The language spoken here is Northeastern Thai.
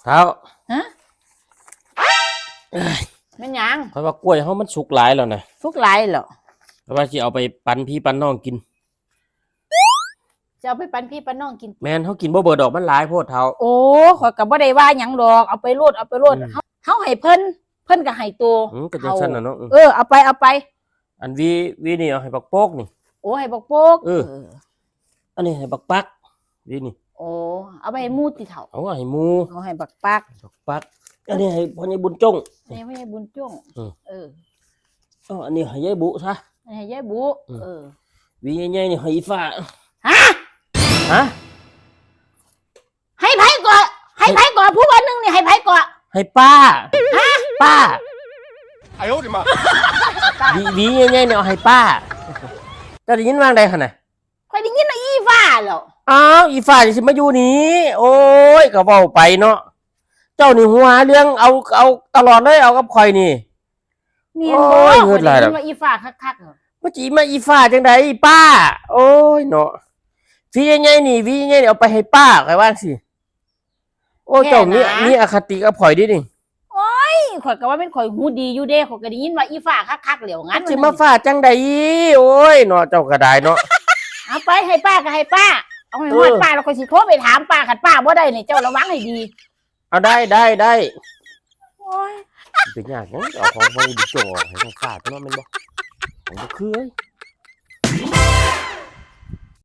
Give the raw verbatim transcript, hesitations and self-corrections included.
เอา ฮะแม่นหยัง เพราะว่ากล้วยเฮามันสุกหลายแล้วนะ สุกหลายเหรอ เพราะว่าสิเอาไปปันพี่ปันน้องกิน จะเอาไปปันพี่ปันน้องกิน แม่นเฮากินบ่เบิดดอกมันหลายโพดเฒ่า โอ้ข่อยก็บ่ได้ว่าหยังดอก เอาไปโลด เอาไปโลด อืม เฮาเฮาให้เพิ่น เพิ่นก็ให้ตัว อืมก็จังซั่นน่ะเนาะอืม เออ เอาไป เอาไป อันวีวีนี่เอาให้บักโปกนี่ โอ้ให้บักโปก เออ อันนี้ให้บักปักวีนี่ โอ้เอาไปให้หมู่ติเฒ่า เอาให้หมู่ เอาให้บักปัก บักปัก อันนี้ให้พ่อใหญ่บุญจ้ง ให้แม่บุญจ้ง อืม เออ อ๋ออันนี้ให้ยายบุซะ ให้ยายบุ อืม เออ วีใหญ่ๆนี่ให้อีฟ้า ฮะ ฮะ ให้ไผก่อให้ไผก่อผู้วันหนึ่งนี่ให้ไผก่อ ให้ป้า ป้า 哎呦我的妈！ วีวีใหญ่ๆเนี่ยเอาให้ป้า เจ้าได้ยินว่าไงขนาด ข่อยได้ยินว่าอีฟ้าแล้ว อ้าวอีฟ้านี่สิมาอยู่นี่ โอ้ยก็เว้าไปเนาะ เจ้านี่หัวเรื่องเอาเอาตลอดเลยเอากับข่อยนี่ เมียนบ่ โอ้ย ข่อย เงินหลาย ได้ แล้ ยิ ว นว่าอีฟ้าคักๆเหรอ มันสิมาอีฟ้าจังใดป้า โอ้ยเนาะวีใหญ่ๆนี่วีใหญ่ๆเอาไปให้ป้าข่อยว่าสิ โอ้ยเจ้ามีมีอคติกับข่อยดินี่ โอ้ยข่อยก็ว่าเป็นข่อยหูดีอยู่เด้ข่อยก็ได้ยินว่าอีฟ้าคักๆเหลียวงั้น สิมาฟ้าจังใดโอ้ยเนาะเจ้าก็ได้เนาะ เอาไปให้ป้าก็ให้ป้า เอาให้ฮอด เออ ป้าแล้วข่อยสิโทรไปถามป้าคันป้าบ่ได้นี่เจ้าระวังให้ดี เอาได้ได้ได้ โอ้ย เป็นยากหยังเอาของพ่อใหญ่บุญจ้งออกให้มันฟาดเนาะแม่นบ่ของบ่คือเอ้ย